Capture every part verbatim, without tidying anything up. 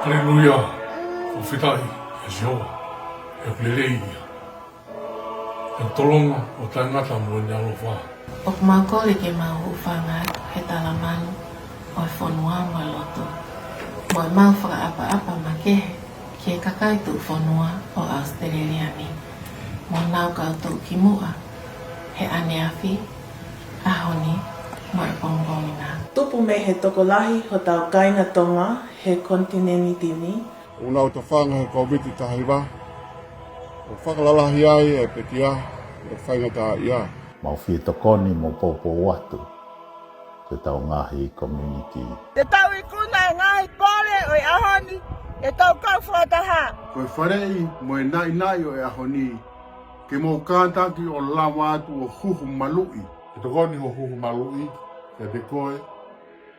Haleluia. Fakafetaʻi ʻia Sihova, he ʻoku lelei ia. ʻE tolonga ʻo taʻengata mo ʻene ʻaloʻofa. ʻOku mau kole ke mau hūfanga atu he talamalu ʻo e fonua mo e lotu, mo ʻemau fakaʻapaʻapa makehe ki he kakai tuʻufonua ʻo ʻAositelēlia ni, mo nau kau tuʻukimuʻa he ʻaneafi, ʻaho ni, mo e pongipongi na. Tupu mei he tokolahi hotau kāinga Tonga he konitinēniti ni, ʻoku nau tofanga he Kōviti taha hiva, ʻo fakalalahi ai e pekia ʻo e faingataʻaʻia. Mau fie tokoni mo poupou atu ki heʻetau ngaahi community. Te tau ikuna e ngaahi pole ʻo e ʻaho ni, ʻetau kau fakataha. Ko e faleʻi mo e naʻinaʻi ʻo e ʻaho ni, ke mau kātaki ʻo lava atu ʻo huhu maluʻi. Ke tokoni hoʻo huhu maluʻi kiate koe,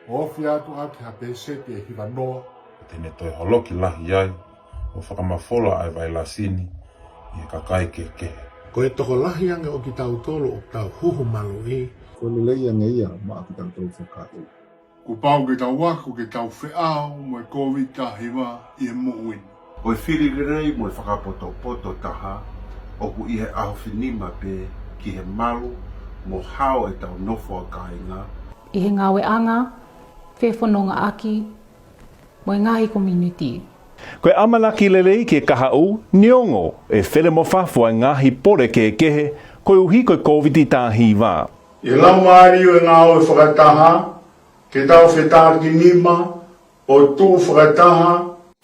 ʻo ofi atu ʻaki ha pēseti ʻe hiva noa. Te ne toe holoki lahi ai ʻo fakamafola ʻa e vailasi ni ʻi he kakai kehekehe. Ko e tokolahi ange ʻo kitautolu ʻoku tau huhu maluʻi, ko e lelei ange ia maʻa kitautolu fakaʻuli. Kuo pau ke tau ako ke tau feʻao mo e Kōviti taha hiva ʻi he moʻui ni. Ko e fili lelei mo e fakapotopoto taha ʻoku ʻi he ʻaofinima pē ki he malu mo hao ʻetau nofo ʻa kāinga. ʻI he ngāueʻanga, fefonongaʻaki, mo e ngaahi community. Ko e ʻamanaki lelei ki he kahaʻu, neongo ʻe fele mo fafo ʻa e ngaahi pole kehekehe, koeʻuhi ko e Kōviti taha hiva. ʻI he laumālie ʻo e ngāue fakataha, ke tau fetakinima ʻo tuʻu fakataha.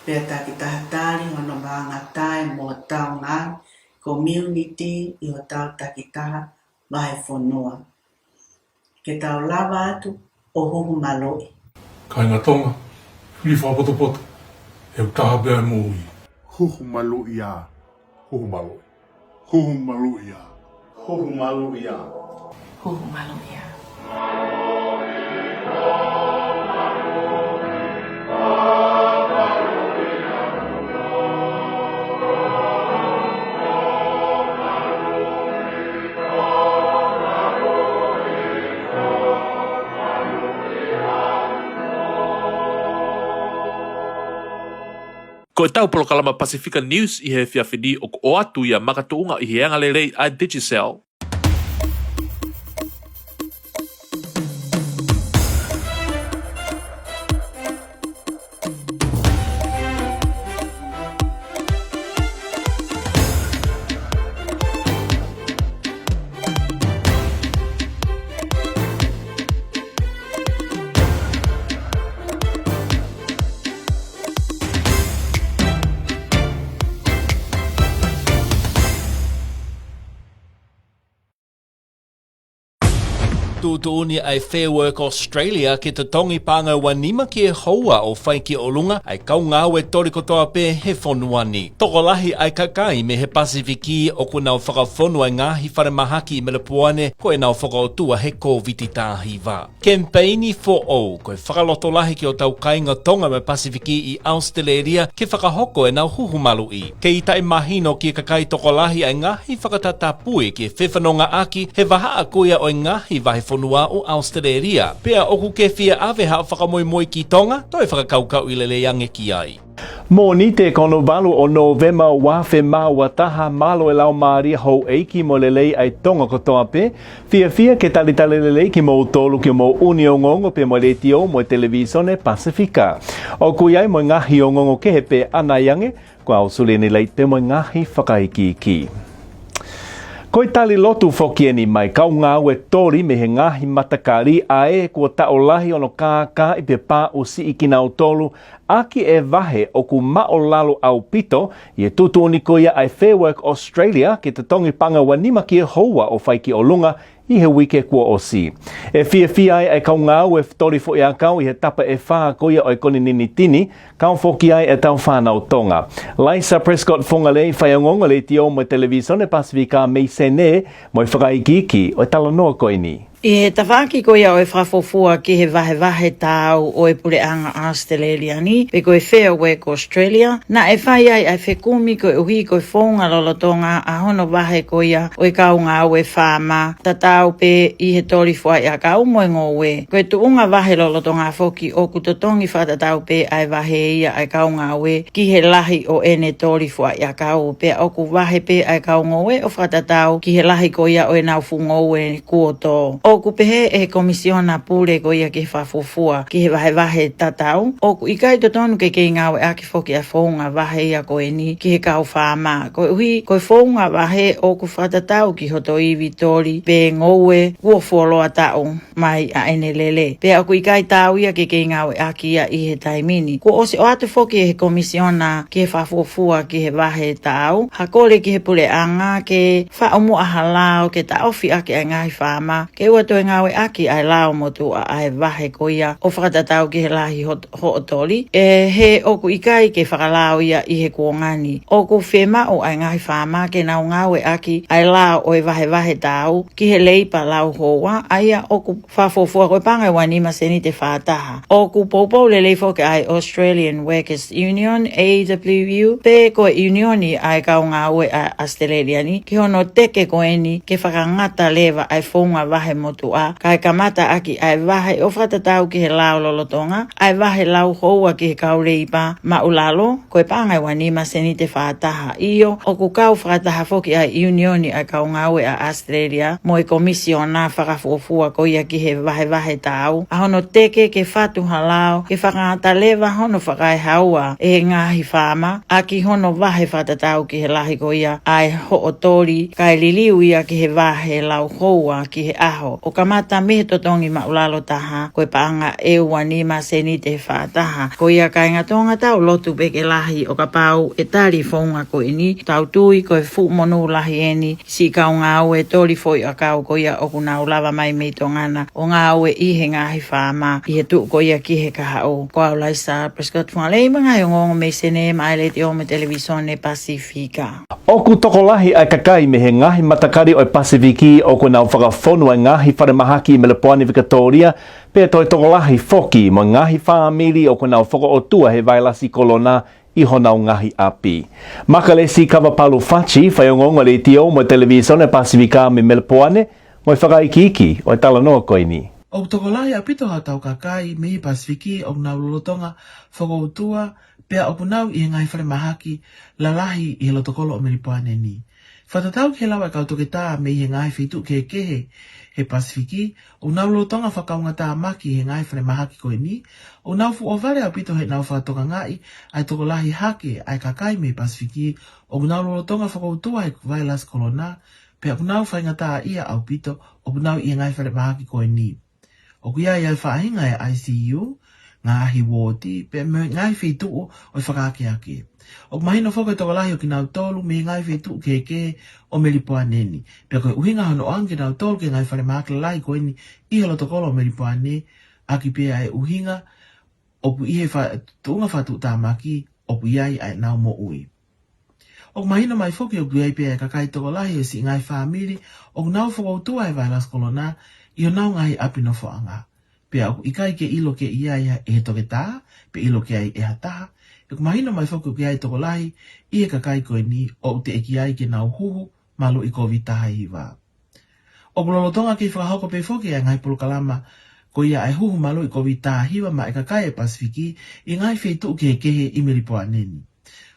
Pea takitaha tali hono maʻuʻanga taʻe mo taunga community ʻi hotau takitaha vahefonua. Ke tau lava atu ʻo huhu maluʻi. Kāinga Tonga, fili fakapotopoto, he ʻoku taha pē ʻa e moʻui. Huhu maluʻi ā, huhu maluʻi. Huhu maluʻi ā. Huhu maluʻi ā. Huhu maluʻi ā. Ko ʻetau polokalama Pasifika News ʻi he efiafi ni ʻoku ʻoatu ia makatuʻunga ʻi he angalelei ʻa e Digicel. Tuʻutuʻuni ʻa e Fair Work Australia ke totongi paʻanga ua nima ki he houa ʻo fai ki ʻolunga ʻa e kau ngāue toli kotoa pē he fonua ni. Tokolahi ʻa e kakai mei he Pasifiki ʻoku nau fakafonu ʻa e ngaahi falemahaki ʻi Melepoane ko ʻenau fakaʻotua he Kōviti taha hiva. Kemipeini foʻou, ko e fakalotolahi ki hotau kāinga Tonga mei Pasifiki ʻi ʻAositelēlia ke fakahoko ʻenau huhu maluʻi. Kei taʻemahino ki he kakai tokolahi ʻa e ngaahi fakatatapui ki he fefonongaʻaki he vahaʻa ko ia ʻo e ngaahi vahefonua ʻo ʻAositelēlia. Pea ʻoku ke fie ʻave haʻo fakamoimoi ki Tonga, toe fakakaukauʻi lelei ange ki ai. Mōnite ko hono valu ʻo Nōvema ua afe mā ua taha, mālō e laumālie houʻeiki mo e lelei ʻa e Tonga kotoa pē. Fiefia ke talitali lelei kimoutolu ki hoʻomou ʻū ongoongo pea mo e Letiō mo e Televīsone Pasifika. ʻOku ʻi ai mo e ngaahi ongoongo kehe pē ʻanai ange, ko au Suliani Leite mo e ngaahi fakaikiiki. Ko e tali lotu foki eni mei he kau ngāue toli mei he ngaahi matakali ʻa ē kuo taʻolahi hono kākaaʻi pea pāʻusiʻi kinautolu ʻaki e vahe ʻoku māʻulalo ʻaupito ʻi he tuʻutuʻuni ko ia ʻa e Fair Work Australia ke totongi paʻanga ua nima ki he houa ʻo fai ki ʻolunga ʻi he uike kuo ʻosi. ʻE fiefia ai ʻa e kau ngāue toli foʻiʻakau ʻi he tapa ʻe fā ko ia ʻo e konitinēniti ni, kau foki ai ʻetau fānau Tonga. Laisa Prescott Fongalei, faiongoongo Letiō mo e Televīsone Pasifika mei Senē, mo e fakaikiiki ʻo e talanoa ko eni. ʻI he tafaʻaki ko ia ʻo e fakafuofua ki he vahevahe taau ʻo e puleʻanga ʻAositelēlia ni, pe ko e Fair Work Australia, naʻe fai ai ʻa e fekumi koeʻuhi ko e founga lolotonga ʻa hono vahe ko ia ʻo e kau ngāue faama, tatau pē ʻi he toli fuaʻi ʻakau mo e ngoue. Ko e tuʻunga vahe lolotonga foki ʻoku totongi fakatatau pē ʻa e vahe ia ʻa e kau ngāue ki he lahi ʻo ʻene toli fuaʻi ʻakau, pea ʻoku vahe pē ʻa e kau ngoue ʻo fakatatau ki he lahi ko ia ʻo ʻenau fuʻu ngoue kuo tō. ʻOku pehē ʻe he Komisiona Pule ko ia ki he fakafuofua ki he vahevahe tatau, ʻoku ʻikai totonu ke kei ngāueʻaki foki ʻa e founga vahe ia ko eni ki he kau faama, koeʻuhi ko e founga vahe ʻoku fakatatau ki hoto ivi toli pe ngoue kuo fuoloa taʻu mai ʻa ʻene lele. Pea ʻoku ʻikai taau ia ke kei ngāueʻaki ia ʻi he taimi ni. Kuo ʻosi ʻoatu foki ʻe he Komisiona ki he fakafuofua ki he vahe taau ha kole ki he puleʻanga ke faʻu muʻa ha lao ke taʻofi ʻaki ʻa e ngaahi faama ke ʻoua toe ngāueʻaki ʻa e lao motuʻa ʻa e vahe ko ia ʻo fakatatau ki he lahi hot-, hoʻo toli, ʻe he ʻoku ʻikai ke fakalao ia ʻi he kuonga ni. ʻOku fiemaʻu ʻa e ngaahi faama ke nau ngāueʻaki ʻa e lao ʻo e vahevahe taau ki he leipa lauhoua, ʻa ia ʻoku fakafuofua ko e paʻanga ʻe ua nima seniti fā taha. ʻOku poupou lelei foki ʻa e Australian Workers Union, A W U, pe ko e ʻiunioni ʻa e kau ngāue ʻa ʻAositelēlia ni, ki hono teke ko eni ke fakangata leva ʻa e founga vahe motuʻa, kae kamata ʻaki ʻa e vahe ʻo fakatatau ki he lao lolotonga, ʻa e vahe lauhoua ki he kau leipa maʻulalo, ko e paʻanga ʻe ua nima seniti fā taha. ʻIo, ʻoku kau fakataha foki ʻa e ʻiunioni ʻa e kau ngāue ʻa ʻAositelēlia mo e Komisiona fakafuofua ko ia ki he vahevahe taau, ʻa hono teke ke fatu ha lao ke fakangata leva hono fakaehaua ʻe he ngaahi faama, ʻaki hono vahe fakatatau ki he lahi ko ia ʻa e hoʻo toli, kae liliu ia ki he vahe lauhoua ki he ʻaho, ʻo kamata mei he totongi maʻulalo taha, ko e paʻanga ʻe ua nima seniti fā taha. Ko ia kāinga Tonga, tau lotu pē ke lahi ʻo kapau ʻe tali founga ko eni, tau tui ko e fuʻu monū lahi eni siʻi kau ngāue toli fuaʻi ʻakau ko ia ʻoku nau lava mai mei Tonga na ʻo ngāue ʻi he ngaahi faama ʻi he tuʻu ko ia ki he kahaʻu. Ko au Laisa Prescott Fungalei, mo e ngaahi ongoongo mei Senē maʻa e Letiō mo e Televīsone Pasifika. ʻOku tokolahi ʻa e kakai mei he ngaahi matakali ʻo e Pasifiki ʻoku nau fakafonu ʻa e ngaahi falemahaki ʻi Melepoane, Vikatōlia, pea toe tokolahi foki mo e ngaahi fāmili ʻoku nau fakaʻotua he vailasi kolona ʻi honau ngaahi ʻapi. Makalesi Kavapalu Fati, faiongoongo Letiō mo e Televīsone Pasifika mei Melepoane, mo e fakaikiiki ʻo e talanoa ko eni. ʻOku tokolahi ʻaupito haʻatau kakai mei he Pasifiki ʻoku nau lolotonga fakaʻotua, pea ʻoku nau ʻi he ngaahi falemahaki lalahi ʻi he loto kolo ʻo Melepoane ni. Fakatatau ki he lau ʻa e kau toketā mei he ngaahi feituʻu kehekehe he Pasifiki, ʻoku nau lolotonga fakaungatāmaki he ngaahi falemahaki ko eni, ʻoku nau fuʻu ʻohovale ʻaupito heʻenau fakatokangaʻi ʻa e tokolahi hake ʻa e kakai mei he Pasifiki ʻoku nau lolotonga fakaʻotua he vailasi kolona, pea ʻoku nau faingataʻaʻia ʻaupito ʻoku nau ʻi he ngaahi falemahaki ko eni. ʻOku ʻi ai ʻa e faʻahinga ʻe I C U, ngaahi uooti, pea mo e ngaahi feituʻu ʻo e fakaakeake. ʻOku mahino foki e tokolahi ʻo kinautolu mei he ngaahi feituʻu kehekehe ʻo Melepoane ni. Pea ko e ʻuhinga hono ʻoange kinautolu ki he ngaahi falemahaki lalahi ko eni ʻi he loto kolo ʻo Melepoane, ʻaki pē ʻa e ʻuhinga ʻoku ʻi he fa-, tuʻunga fakatuʻutāmaki ʻoku ʻi ai ʻa ʻenau moʻui. ʻOku mahino mai foki ʻoku ʻi ai pē ʻa e kakai tokolahi ʻo e siʻi ngaahi fāmili ʻoku nau fakaʻotua he vailasi kolona ʻi honau ngaahi ʻapi nofoʻanga. Pea ʻoku ʻikai ke ʻilo ke ʻi ai ʻe he toketā, pe ʻilo ki ai ʻe ha taha. ʻOku mahino mai foki ʻoku ʻi ai e tokolahi ʻi he kakai ko eni ʻoku teʻeki ai ke nau huhu maluʻi Covid taha hiva. ʻOku lolotonga kei fakahoko pē foki ʻa e ngaahi polokalama ko ia ʻa e huhu maluʻi Covid taha hiva maʻa e kakai ʻo e Pasifiki ʻi he ngaahi feituʻu kehekehe ʻi Melepoane ni.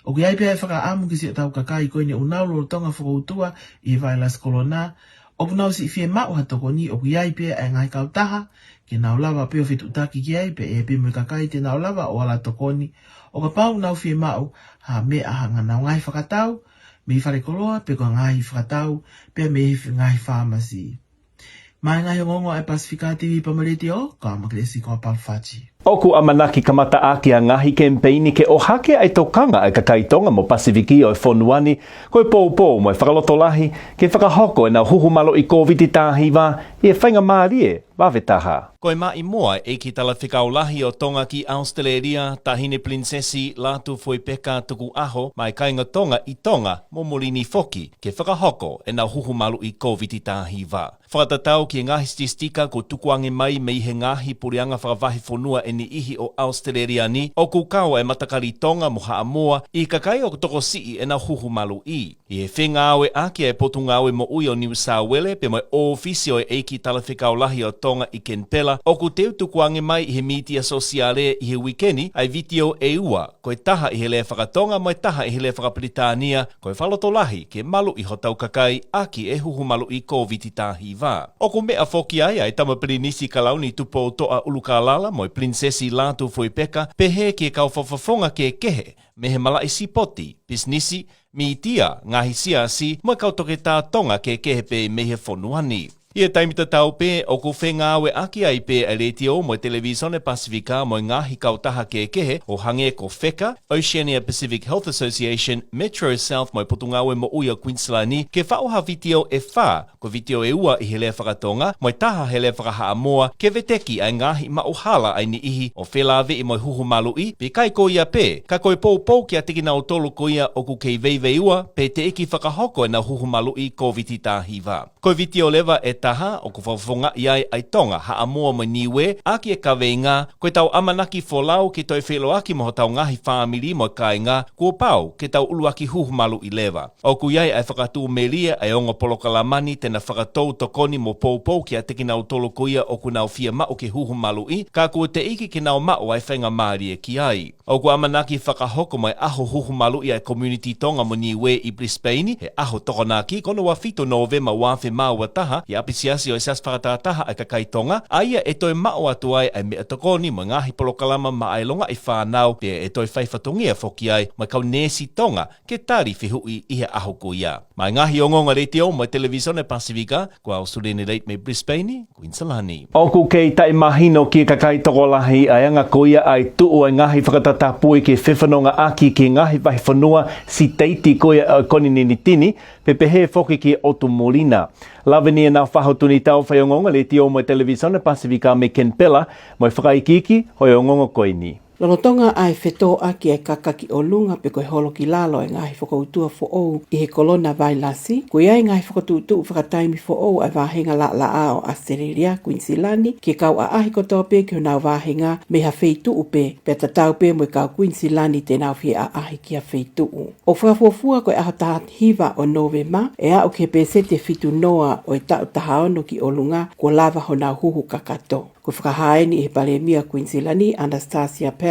ʻOku ʻi ai pē ʻa e fakaʻamu ki siʻotau kakai ko eni ʻoku nau lolotonga fakaʻotua ʻi he vailasi kolona, ʻoku nau siʻi fiemaʻu ha tokoni, ʻoku ʻi ai pē ʻa e ngaahi kautaha ke nau lava pē ʻo fetuʻutaki ki ai, pea ʻi ai pē mo e kakai te nau lava ʻo ala tokoni ʻo kapau ʻoku nau fiemaʻu ha meʻa, ha ngaahi fakatau mei falekoloa, pe ko e ngaahi fakatau pē mei he ngaahi fāmasi. Maʻa e ngaahi ongoongo ʻa e Pasifika T V pea mo e Letiō, ko au Makalesi Kavapalu Fati. ʻOku ʻamanaki kamataʻaki ʻa e ngaahi kemipeini ke ʻohake ʻa e tokanga ʻa e kakai Tonga mo Pasifiki ʻo e fonua ni, ko e poupou mo e fakalotolahi ke fakahoko ʻenau huhu maluʻi Covid taha hiva ʻi he faingamālie Vave taha. Ko e maʻimoa e ʻEiki Talafekau Lahi ʻo Tonga ki ʻAositelēlia, Taʻahine Pilinisesi Lātūfuipeka Tukuʻaho, maʻá e kāinga Tonga ʻi Tonga, mo Molini foki, ke fakahoko ʻenau huhu maluʻi Kōviti taha hiva. Fakatatau ki he ngaahi sitisitiki kuo tukuange mai mei he ngaahi puleʻanga fakavahefonua ʻe niʻihi ʻo ʻAositelēlia ni, ʻoku kau e matakali Tonga mo Haʻamoa ʻi he kakai ʻoku tokosiʻi ʻenau huhu maluʻi. ʻI he fengāueʻaki ʻa e Potungāue Moʻui ʻo Niu Sāuele pea mo e ʻōfisi ʻo e ʻEiki Talafekau Lahi ʻo Tonga ʻi Kenipela, ʻoku teu tukuange mai ʻi he mītia sōsiale ʻi he uike ni ʻa e vitiō ʻe ua, ko e taha ʻi he lea fakatonga mo e taha ʻi he lea fakapilitānia, ko e fakalotolahi ke maluʻi hotau kakai ʻaki e huhu maluʻi Kōviti taha hiva. ʻOku meʻa foki ai ʻa e Tama Pilinisi Kalauni Tupoutoʻa ʻUlukālala mo e Pilinisesi Lātūfuipeka, pehē ki he kau fakafofonga kehekehe mei he malaʻe sipoti, pisinisi, mītia, ngaahi siasi, mo e kau toketā Tonga kehekehe pē mei he fonua ni. ʻI he taimi tatau pē, ʻoku fengāueʻaki ai pē ʻa e Letiō mo e Televīsone Pasifika mo e ngaahi kautaha kehekehe ʻo hangē ko feka, Oceania Pacific Health Association, Metro South mo e Potungāue Moʻui ʻa Kuinisilani, ke faʻu ha vitiō ʻe fā, ko e vitiō ʻe ua ʻi he lea fakatonga, mo e taha he lea fakahaʻamoa, ke veteki ʻa e ngaahi maʻuhala ʻa e niʻihi ʻo felāveʻi mo e huhu maluʻi, pe ʻikai ko ia pē, ka ko e poupou kiate kinautolu ko ia ʻoku kei veiveiua, pe teʻeki fakahoko ʻenau huhu maluʻi Kōviti taha hiva. Ko e vitiō leva ʻe taha, ʻoku fakafofongaʻi ai ʻa e Tonga, Haʻamoa mo Niuē, ʻaki e kaveinga, ko ʻetau ʻamanaki folau ke toe feʻiloaki mo hotau ngaahi fāmili mo e kāinga, kuo pau ke tau ʻuluaki huhu maluʻi leva. ʻOku ʻi ai ʻa e fakatū melie ʻa e ongo polokalama ni te na fakatou tokoni mo poupou kiate kinautolu ko ia ʻoku nau fiemaʻu ke huhu maluʻi, ka kuo teʻeki ke nau maʻu ʻa e faingamālie ki ai. ʻOku ʻamanaki fakahoko mo e ʻaho huhu maluʻi ʻa e community Tonga mo Niuē ʻi Brisbane, he ʻaho Tokonaki, ko hono ua fitu Nōvema ua afe mā ua taha, ʻi he ʻapisiasi ʻo e Siasi Fakatātā ʻa e Kakai Tonga, ʻa ia ʻe toe maʻu atu ai ʻa e meʻatokoni mo e ngaahi polokalama maʻá e longaʻi fānau, pea ʻe toe fai fatongia foki ai mo e kau neesi Tonga, ke tali fehuʻi ʻi he ʻaho ko ia. Maʻá e ngaahi ongoongo Letiō mo e Televīsone Pasifika, ko au Sulini Late mei Brisbane, Kuinisilani. ʻOku kei taʻemahino ki he kakai tokolahi ʻa e anga ko ia ʻa e tuʻu ʻa e ngaahi fakatatapui ke fefonongaʻaki ki he ngaahi vahefonua, siteiti ko ia ʻo e koninēniti ni, pea pehē foki ki he ʻotu muli na. Lave ni ʻenau faʻu tuni tau faiongoongo Letiō mo e Televīsone Pasifika mei Kenipela, mo e fakaikiiki ʻo e ongoongo ko eni. Lolotonga ʻa e fetōʻaki ʻa e kaka ki ʻolunga pe ko e holo ki lalo ʻa e ngaahi fokoutua foʻou ʻi he kolona vailasi, kuo ʻi ai e ngaahi fokotuʻutuʻu fakataimi foʻou ʻa e vāhenga laʻalaʻā ʻo ʻAositelēlia, Kuinisilani, ki he kau ʻaʻahi kotoa pē ki honau vāhenga mei ha feituʻu pē, pea tatau pē mo e kau Kuinisilani te nau fie ʻaʻahi ki ha feituʻu. ʻOku fakafuofua ko e ʻaho taha hiva ʻo Nōvema, ʻe aʻu ki he pēseti ʻe fitu noa ʻo e taʻu taha ono ki ʻolunga, kuo lava honau huhu kakato. Ko e fakahā eni ʻe he Palēmia Kuinisilani, Anastasia Palaszczuk.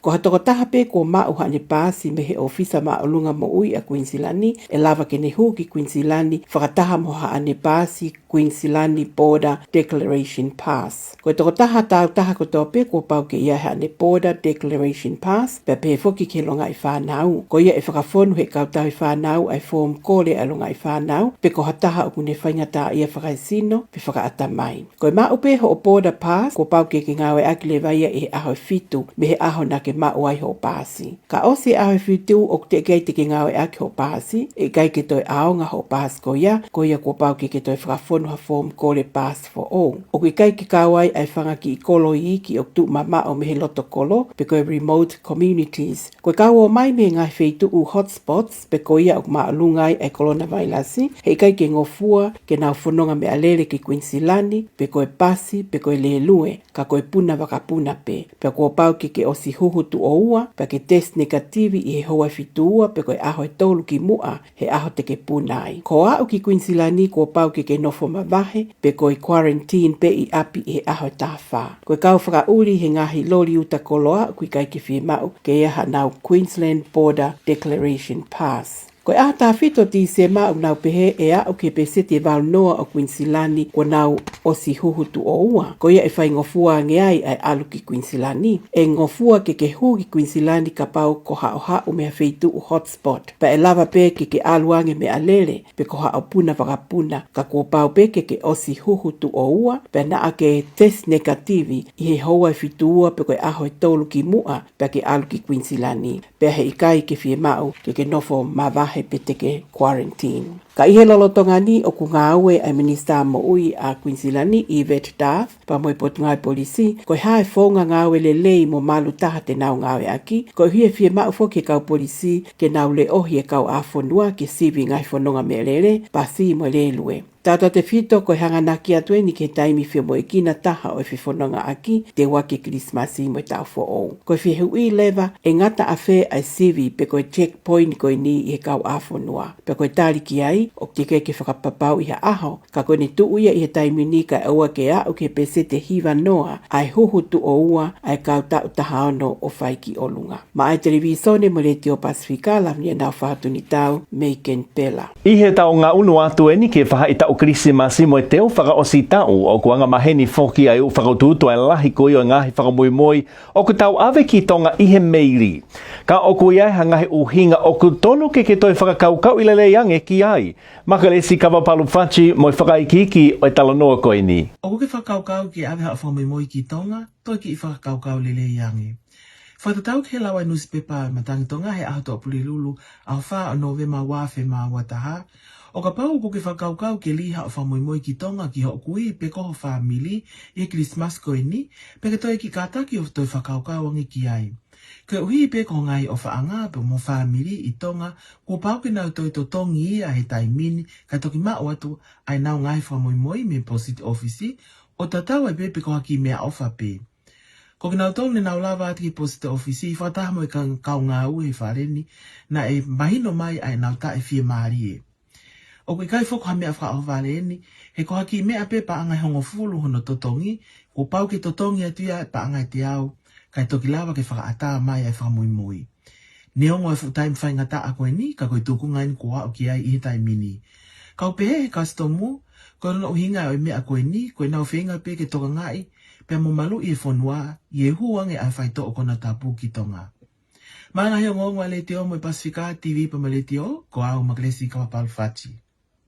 Ko ha tokotaha pē kuo maʻu haʻane paasi mei he ʻōfisa māʻolunga moʻui ʻa Kuinisilani, ʻe lava ke ne hū ki Kuinisilani, fakataha mo haʻane paasi Queensland Border Declaration Pass. Ko e tokotaha tāutaha kotoa pē kuo pau ke ʻi ai haʻane Border Declaration Pass, pea pehē foki ki he longaʻi fānau. Ko ia ʻe fakafonu ʻe he kau tauhi fānau ʻa e foomu kole ʻa e longaʻi fānau, pe ko ha taha ʻoku ne faingataʻaʻia fakaesino, pe fakaʻatamai. Ko e maʻu pē hoʻo Border Pass, kuo pau ke ke ngāueʻaki leva ia ʻi he ʻaho ʻe fitu, mei he ʻaho naʻa ke maʻu ai hoʻo paasi. Ka ʻosi e ʻaho ʻe fitu ʻoku teʻeki ai te ke ngāueʻaki hoʻo paasi, ʻe ʻikai ke toe ʻaonga hoʻo paasi ko ia, ko ia kuo pau ke ke toe fakafonu ha foomu kole paasi foʻou. ʻOku ʻikai ke kau ai ʻa e fanga kiʻi kolo iiki ʻoku tuʻu mamaʻo mei he loto kolo, pe ko e remote communities. Ko e kau ō mai mei he ngaahi feituʻu hotspots, pe ko ia ʻoku māʻolunga ai ʻa e kolona vailasi, he ʻikai ke ngofua ke nau fononga meʻalele ki Kuinisilani, pe ko e pasi, pe ko e lēlue, ka ko e puna vakapuna pē. Pea kuo pau ke ke ʻosi huhu tuʻo ua, pea ke test negative ʻi he houa ʻe fitu ua, pe ko e ʻaho ʻe tolu kimuʻa he ʻaho te ke puna ai. Ko hoʻo aʻu ki Kuinisilani kuo pau ke ke nofo mavahe, pe ko e quarantine pē ʻi ʻapi ʻi he ʻaho ʻe taha fā. Ko e kau fakaʻuli he ngaahi loli uta koloa ʻoku ʻikai ke fiemaʻu ke ʻi ai haʻanau Queensland Border Declaration Pass. Ko e ʻaho taha fitu ʻo Tīsema ʻoku nau pehē ʻe aʻu ki he pēseti ʻe valu noa ʻo Kuinisilani kuo nau ʻosi huhu tuʻo ua. Ko ia ʻe faingofua ange ai ʻa e ʻalu ki Kuinisilani. ʻE ngofua ke ke hū ki Kuinisilani kapau ko haʻo haʻu mei ha feituʻu hotspot. Pea ʻe lava pē ke ke ʻalu ange meʻalele, pe ko haʻo puna vakapuna, ka kuo pau pē ke ke ʻosi huhu tuʻo ua, pea naʻa ke test negative ʻi he houa ʻe fitu ua pe ko e ʻaho ʻe tolu kimuʻa, pea ke ʻalu ki Kuinisilani. Pea he ʻikai ke fiemaʻu ke ke nofo mavahe pe te ke quarantine. Ka ʻi he lolotonga ni ʻoku ngāue ʻa e Minisitā Moʻui ʻa Kuinisilani, Yvette D'Ath, pea mo e Potungāue Polisi, ko e hā e founga ngāue lelei mo malu taha te nau ngāueʻaki, koeʻuhi ʻe fiemaʻu foki e kau polisi ke nau leʻohi e kauʻāfonua ke sivi ngaahi fononga meʻalele, pasi mo e lēlue. Tautautefito ko e hanganaki atu eni ki he taimi femoʻuekina taha ʻo e fefonongaʻaki, teu ʻaki e Kilisimasi mo e Taʻu Foʻou. Ko e fehuʻi leva, ʻe ngata ʻafē ʻa e sivi pe ko e checkpoint ko eni ʻi he kauʻāfonua? Pea ko e tali ki ai, ʻoku teʻeki ke fakapapauʻi ha ʻaho, ka ko ʻene tuʻu ia ʻi he taimi ni kae ʻoua ke aʻu ki he peseti ʻe hiva noa ʻa e huhu tuʻo ua ʻa e kau taʻu taha ono ʻo fai ki ʻolunga. Maʻá e Televīsone mo e Letiō Pasifika, Lavinia Naufahu Tunitau, Meikeni Pela. ʻI he taʻu ngaʻunu atu eni ki he faʻahitaʻu Kilisimasi mo e teu fakaʻosi taʻu, ʻoku angamaheni foki ʻa e ʻū fakautuutu ʻa e lahi ko ia ʻo e ngaahi fakamoimoi ʻoku tau ʻave ki Tonga ʻi he meili. Ka ʻoku ʻi ai ha ngaahi ʻuhinga ʻoku tonu ke ke toe fakakaukauʻi lelei ange ki ai. Makalesi Kavapalu Fati mo e fakaikiiki ʻo e talanoa ko eni. ʻOkú ke fakakaukau ke ʻave haʻo fakamoimoi ki Tonga? Toe kiʻi fakakaukau lelei ange. Fakatatau ki he lau ʻa e nusipepa Matangi Tonga he ʻaho Tuʻapulelulu, ʻaho fā ʻo Nōvema ua afe mā ua taha, ʻo kapau ʻokú ke fakakaukau ke lī haʻo fakamoimoi ki Tonga ki hoʻo kui pe ko ho fāmili ʻi he Kilisimasi ko eni, pea ke toe kiʻi kātaki ʻo toe fakakaukau ange ki ai. Koeʻuhi pē ko ho ngaahi ʻofaʻanga pea mo e fāmili ʻi Tonga, kuo pau ke nau toe totongi ia he taimi ni, kae toki maʻu atu ʻa ʻenau ngaahi fakamoimoi mei he post office, ʻo tatau ai pē pe ko ha kiʻi meʻaʻofa pē. Ko kinautolu ne nau lava atu ki he post office, fakataha mo e ka-, kau ngāue he fale ni, naʻe mahino mai ʻa ʻenau taʻefiemālie. ʻOku ʻikai foki ha meʻa fakaʻohovale eni, he ko ha kiʻi meʻa pē paʻanga ʻe hongofulu hono totongi, kuo pau ke totongi atu ia ʻe paʻanga ʻe teau, kae toki lava ke fakaʻatā mai ʻa e fakamoimoi. Neongo e fuʻu taimi faingataʻa ko eni, ka ko e tūkunga eni kuo aʻu ki ai ʻi he taimi ni. Kau pehē he kasitomu, ko hono ʻuhinga ʻo e meʻa ko eni, ko ʻenau feinga pē ke tokangaʻi, pea mo maluʻi e fonua, ʻi he hū ange ʻa e faitoʻo konatapu ki Tonga. Maʻá e ngaahi ongoongo ʻa e Letiō mo e Pasifika, TV pea mo e Letiō, ko au Makalesi Kavapalu Fati.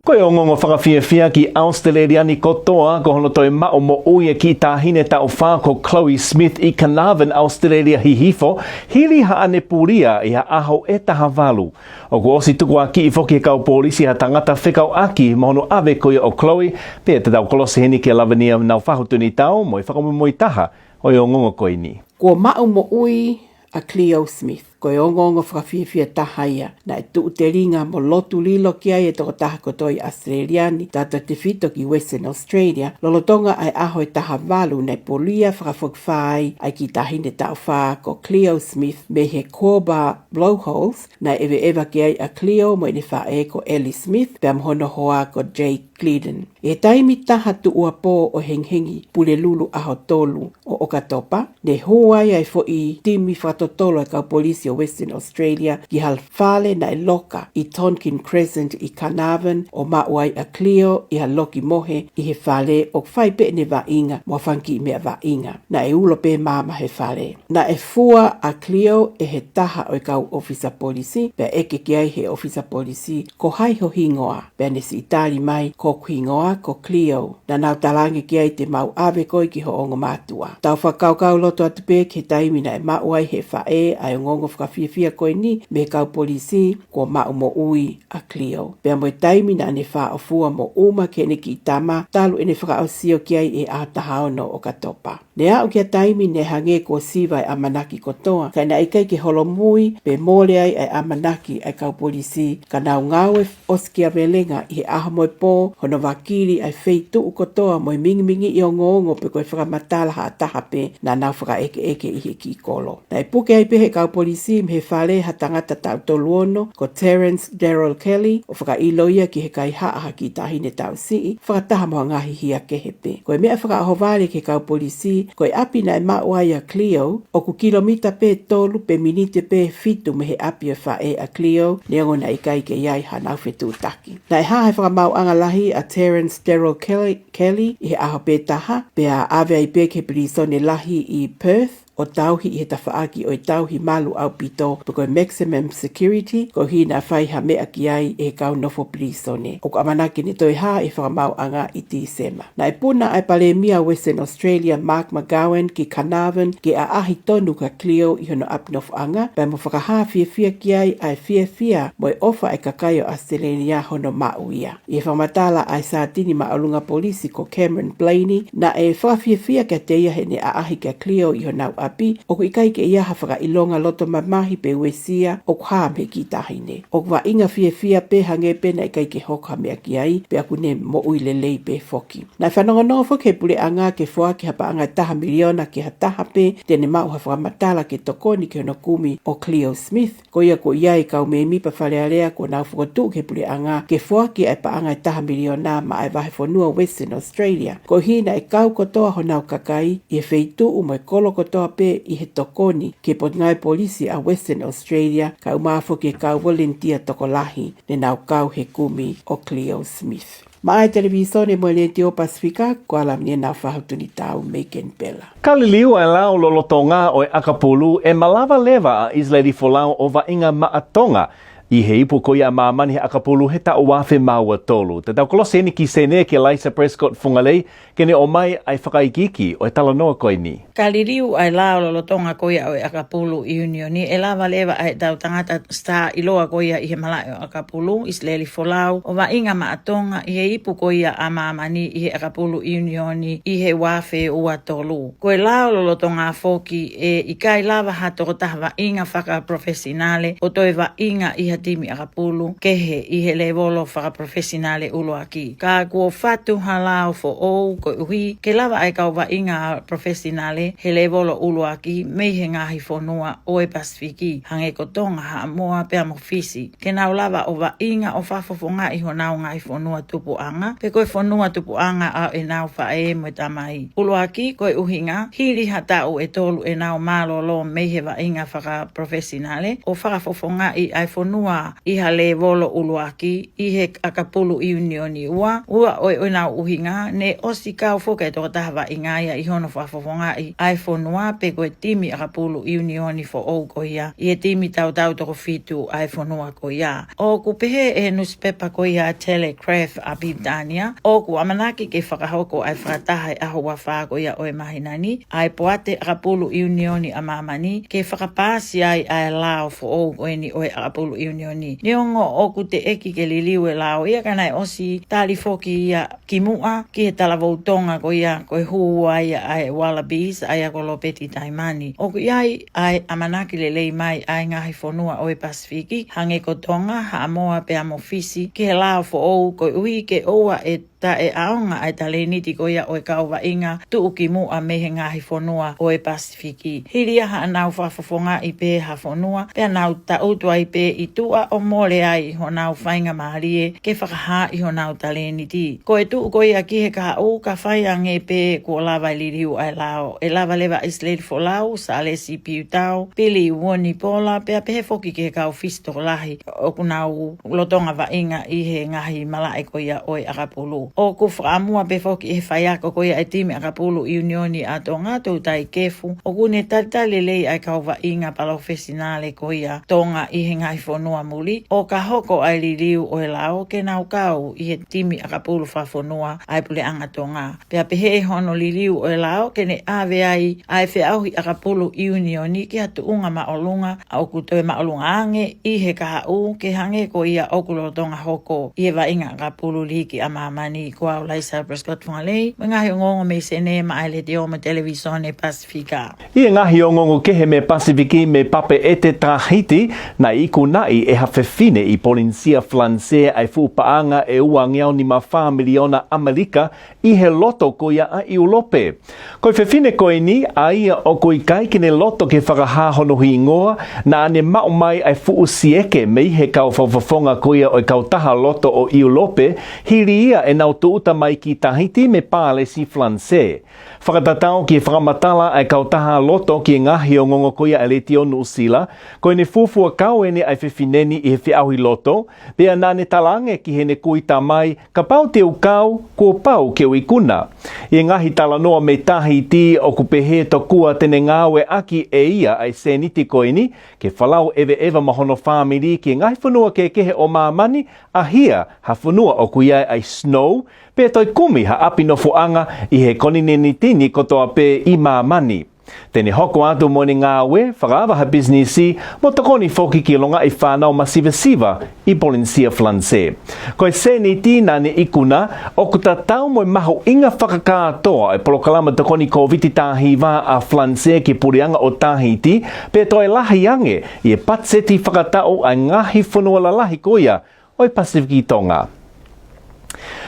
Ko e ongoongo fakafiefia ki ʻAositelēlia ni kotoa, ko hono toe maʻu moʻui e kiʻi taʻahine taʻu fā ko Chloe Smith ʻi Carnarvon, ʻAositelēlia Hihifo, hili haʻane pulia ʻi ha ʻaho ʻe taha valu. ʻOku ʻosi tukuakiʻi foki he kau polisi ha tangata fekauʻaki mo hono ʻave ko ia ʻo Chloe, pea te tau kolosi heni kia Lavinia Naufahu Tunitau mo e fakamoimoi taha ʻo e ongoongo ko eni. Kuo maʻu moʻui ʻa Cleo Smith. Ko e ongoongo fakafiefia taha ia. Naʻe tuʻu telinga mo lotu lilo ki ai e tokotaha kotoa ʻi ʻAositelēlia ni, tautautefito ki Western Australia, lolotonga ʻa e ʻaho ʻe taha valu naʻe pulia fakafokifā ai ʻa e kiʻi taʻahine taʻu fā ko Cleo Smith mei he Cobar Blowholes, naʻe ʻeveʻeva ki ai ʻa Cleo mo ʻene faʻē ko Ellie Smith, pea mo hono hoa ko Jake Glidden. ʻI he taimi taha tuʻuapō ʻo e hengihengi Pulelulu ʻaho tolu ʻo ʻOkatopa, ne hū ai ʻa e foʻi timi fakatotolo ʻa e kau polisi ʻo Western Australia ki ha fale naʻe loka ʻi Tonkin Crescent ʻi Carnarvon, ʻo maʻu ai ʻa Cleo ʻi ha loki mohe ʻi he fale, ʻo fai pē ʻene vaʻinga mo ha fanga kiʻi meʻa vaʻinga. Naʻe ulo pē maama he fale. Naʻe fua ʻa Cleo ʻe he taha ʻo e kau ʻōfisa polisi, pea ʻeke ki ai he ʻōfisa polisi, ko hai ho hingoa? Pea ne siʻi tali mai, ko hoku hingoa ko Cleo. Naʻa nau talaange ki ai, te mau ʻave koe ki hoʻo ongomātuʻa. Tau fakakaukau loto atu pē ki he taimi naʻe maʻu ai he faʻē ʻa e ongoongo fakafiefia ko eni mei he kau polisi, kuo maʻu moʻui ʻa Cleo. Pea mo e taimi naʻá ne fāʻofua mo ʻuma ki heʻene kiʻi tama, talu ʻene fakaʻosio ki ai ʻi he ʻaho taha ono ʻo ʻOkatopa. Ne aʻu ki ha taimi ne hangē kuo siva e ʻamanaki kotoa, ka naʻe ʻikai ke holomui pe mole ai ʻa e ʻamanaki ʻa e kau polisi, ka nau ngāue ʻosikiavelenga ʻi he ʻaho mo e pō, hono vakili ʻa e feituʻu kotoa mo e mingimingiʻi ongoongo pe ko e fakamatala ha taha pē naʻa nau fakaʻekeʻeke ʻi he kiʻi kolo. Naʻe puke ai pē he kau polisi mei he fale ha tangata taʻu tolu ono, ko Terence Daryl Kelly, ʻo fakaʻilo ia ki he kaihaʻa ha kiʻi taʻahine taʻu siʻi, fakataha mo ha ngaahi hia kehe pē. Ko e meʻa fakaʻohovale ki he kau polisi, ko e ʻapi naʻe maʻu ai ʻa Cleo, ʻoku kilomita pē tolu pe miniti pē fitu mei he ʻapi ʻo e faʻē ʻa Cleo, neongo naʻe ʻikai ke ʻi ai hanau fetuʻutaki. Naʻe hā he fakamaauʻanga lahi ʻa Terence Daryl Kelly, Kelly ʻi he ʻaho pē taha, pea ʻave ai pē ki he pilīsone lahi ʻi Perth, ʻo tauhi ʻi he tafaʻaki ʻo e tauhi malu ʻaupito, pe ko e maximum security, koeʻuhi naʻa fai ha meʻa ki ai ʻe he kau nofo pilīsone. ʻOku ʻamanaki ne toe hā e fakamaauʻanga ʻi Tīsema. Naʻe puna ʻa e Palēmia Western Australia, Mark McGowan, ki Carnarvon ke ʻaʻahi tonu kia Cleo ʻi hono ʻapi nofoʻanga, pea mo fakahā fiefia ki ai ʻa e fiefia mo e ʻofa ʻa e kakai ʻo ʻAositelēlia hono maʻu ia. ʻI he fakamatala ʻa e Sātini Māʻolunga Polisi ko Cameron Blaney, naʻe fakafiefia kiate ia heʻene ʻaʻahi kia Cleo ʻi honau ʻapi, ʻoku ʻikai ke ʻi ai ha fakaʻilonga loto mamahi pe uesia ʻoku hā mei he kiʻi taʻahine. ʻOku vaʻinga fiefia pē hangē pē naʻe ʻikai ke hoko ha meʻa ki ai, pea ʻoku ne moʻui lelei pē foki. Naʻe fanongonongo foki he puleʻanga ke foaki ha paʻanga ʻe taha miliona ki ha taha pē te ne maʻu ha fakamatala ke tokoni ki hono kumi ʻo Cleo Smith. Ko ia kuo ʻi ai e kau mēmipa Fale Alea kuo nau fokotuʻu ki he puleʻanga ke foaki ʻa e paʻanga ʻe taha miliona maʻa e vahefonua Western Australia. Koeʻuhi naʻe kau kotoa honau kakai ʻi he feituʻu mo e kolo kotoa pē ʻi he tokoni ki he Potungāue Polisi ʻa Western Australia, kae ʻumaʻā foki e kau volenitia tokolahi ne nau kau he kumi ʻo Cleo Smith. Maʻá e Televīsone mo e Letiō Pasifika, ko Alamania Naufahau Tunitau mei Kenipela. Ka liliu ʻa e lao lolotonga ʻo e ʻakapulu, ʻe malava leva ʻa ʻIsileli Folau ʻo vaʻinga maʻa Tonga ʻi he ipu ko ia ʻa māmani he ʻakapulu he taʻu ua afe mā ua tolu. Te tau kolosi eni ki Senē kia Laisa Prescott Fungalei ke ne ʻomai ʻa e fakaikiiki ʻo e talanoa ko eni. Ka liliu ʻa e lao lolotonga ko ia ʻo e ʻakapulu ʻiunioni, ʻe lava leva ʻa e tau tangata sitā ʻiloa ko ia ʻi he malaʻe ʻo e ʻakapulu, ʻIsileli Folau, ʻo vaʻinga maʻa Tonga ʻi he ipu ko ia ʻa māmani ʻi he ʻakapulu ʻiunioni ʻi he ua afe ua tolu. Ko e lao lolotonga foki ʻe ʻikai lava ha tokotaha vaʻinga fakaprofesinale ʻo toe vaʻinga ʻi ha timi ʻakapulu kehe ʻi he lēvolo fakaprofesinale ʻuluaki. Ka kuo fatu ha lao foʻou koeʻuhi ke lava ʻa e kau vaʻinga profesinale he lēvolo ʻuluaki mei he ngaahi fonua ʻo e Pasifiki, hangē ko Tonga, Haʻamoa pea mo Fisi, ke nau lava ʻo vaʻinga ʻo fakafofongaʻi honau ngaahi fonua tupuʻanga, pe ko e fonua tupuʻanga ʻa ʻenau faʻē mo e tamai. ʻUluaki, ko e ʻuhinga, hili ha taʻu ʻe tolu ʻenau mālōlō mei he vaʻinga fakaprofesinale ʻo fakafofongaʻi ʻa e fonua ʻi ha lēvolo ʻuluaki ʻi he ʻakapulu ʻiunioni. Ua, ua ʻo e, ʻo ʻenau ʻuhinga, ne ʻosi kau foki e tokotaha vaʻinga ia ʻi hono fakafofongaʻi ʻa e fonua pe ko e timi ʻakapulu ʻiunioni foʻou ko ia ʻi he timi tautau toko fitu ʻa e fonua ko ia. ʻOku pehē ʻe he nusipepa ko ia Telegraph ʻa Pilitānia, ʻoku ʻamanaki ke fakahoko ʻa e fakataha he ʻaho ua fā ko ia ʻo e māhina ni ʻa e poate ʻakapulu ʻiunioni ʻa māmani ke fakapaasi ai ʻa e lao foʻou ko eni ʻo e ʻakapulu ʻiunioni. Neongo ʻoku teʻeki ke liliu e lao ia, ka naʻe ʻosi tali foki ia kimuʻa ki he talavou Tonga ko ia ko e hū ai ʻa e Wallabies, ʻa ia ko Lopeti Taimani. ʻOku ʻi ai ʻa e ʻamanaki lelei mai ʻa e ngaahi fonua ʻo e Pasifiki, hangē ko Tonga, Haʻamoa pea mo Fisi, ki he lao foʻou koeʻuhi ke ʻoua ʻe taʻeʻaonga ʻa e talēniti ko ia ʻo e kau vaʻinga tuʻukimuʻa mei he ngaahi fonua ʻo e Pasifiki. Hili ia haʻanau fakafofongaʻi pē ha fonua, pea nau taʻutu ai pē ʻi tuʻa ʻo mole ai honau faingamālie ke fakahaaʻi honau talēniti. Ko e tuʻu ko ia ki he kahaʻu, ka fai ange pē kuo lava e liliu ʻa e lao, ʻe lava leva ʻa ʻIsileli Folau, Sālesi Piutau, Pili Uonipola, pea pehē foki ki he kau Fisi tokolahi ʻoku nau lolotonga vaʻinga ʻi he ngaahi malaʻe ko ia ʻo e ʻakapulu. ʻOku fakaʻamua pē foki ʻe he faiako ko ia e timi ʻakapulu ʻiunioni ʻa Tonga, Toutai Kefu, ʻoku ne talitali lelei ʻa e kau vaʻinga palofesinale ko ia Tonga ʻi he ngaahi fonua muli, ʻo ka hoko ʻa e liliu ʻo e lao ke nau kau ʻi he timi ʻakapulu fakafonua ʻa e Puleʻanga Tonga. Pea pehē ʻe hono liliu ʻo e lao ke ne ʻave ai ʻa e feʻauhi ʻakapulu ʻiunioni ki ha tuʻunga māʻolunga ʻoku toe māʻolunga ange ʻi he kahaʻu, ke hangē ko ia ʻoku lolotonga hoko ʻi he vaʻinga ʻakapulu liiki ʻa māmani. Ko au Laisa Prescott Fungalei, mo e ngaahi ongoongo mei Senē maʻa e Letiō mo e Televīsone Pasifika. ʻI he ngaahi ongoongo kehe mei Pasifiki, mei Papeʻete, Tahiti, naʻe ikunaʻi ʻe ha fefine ʻi Polinisia Falanisē ʻa e fuʻu paʻanga ʻe ua ngeau nima fā miliona ʻAmelika ʻi he loto ko ia ʻa ʻIulope. Ko e fefine ko eni, ʻa ia ʻoku ʻikai ke ne loto ke fakahā hono hingoa, naʻa ne maʻu mai ʻa e fuʻu sieke mei he kau fakafofonga ko ia ʻo e kautaha loto ʻo ʻIulope, hili ia ʻenau ʻo tūʻuta mai ki Tahiti mei Pālesi Falanisē. Fakatatau ki he fakamatala ʻa e kautaha loto ki he ngaahi ongoongo ko ia ʻa e Letiō Nuʻusila, ko ʻene fuofua kau eni ʻa e fefine ni ʻi he feʻauhi loto, pea naʻa ne talaange ki heʻene kui tamai, kapau te u kau, kuo pau ke u ikuna. ʻI he ngaahi talanoa mei Tahiti ʻoku pehē tokua te ne ngāueʻaki ʻe ia ʻa e sēniti ko eni, ke fakalaveʻeva mo hono fāmili ki he ngaahi fonua kehekehe ʻo māmani, ʻa ia ha fonua ʻoku ʻi ai ʻa e snow, pea toe kumi ha ʻapi nofoʻanga ʻi he koninēniti ni kotoa pē ʻi māmani. Te ne hoko atu mo ʻene ngāue, fakaava ha pisinisi, mo tokoni foki ki he longaʻi fānau masivesiva ʻi Polinisia Falanisē. Ko e sēniti naʻa ne ikuna, ʻoku tatau mo e mahuʻinga fakakātoa ʻo e polokalama tokoni Kōviti taha hiva ʻa Falanisē ki he puleʻanga ʻo Tahiti, pea toe lahi ange ʻi he patiseti fakataʻu ʻa e ngaahi fonua lalahi ko ia ʻo e Pasifiki ʻi Tonga.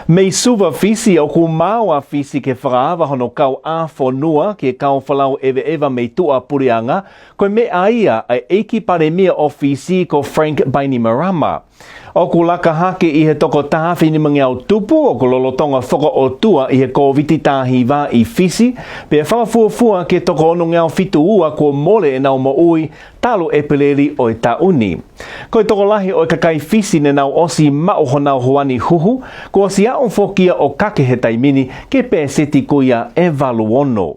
Mei Suva, Fisi, ʻoku maau ʻa Fisi ke fakaava hono kauʻāfonua ki he kau fakalaveʻeva mei tuʻa puleʻanga, ko e meʻa ia ʻa e ʻEiki Palēmia ʻo Fisi ko Frank Bainimarama. ʻOku laka hake ʻi he toko taha afe nimangeau tupu ʻoku lolotonga fakaʻotua ʻi he Kōviti taha hiva ʻi Fisi, pea fakafuofua ki he toko onongeau fitu ua kuo mole ʻenau moʻui talu ʻEpeleli ʻo e taʻu ni. Ko e tokolahi ʻo e kakai Fisi ne nau ʻosi maʻu honau hoani huhu, kuo ʻosi aʻu foki ia ʻo kake he taimi ni ki he pēseti ko ia ʻe valu ono.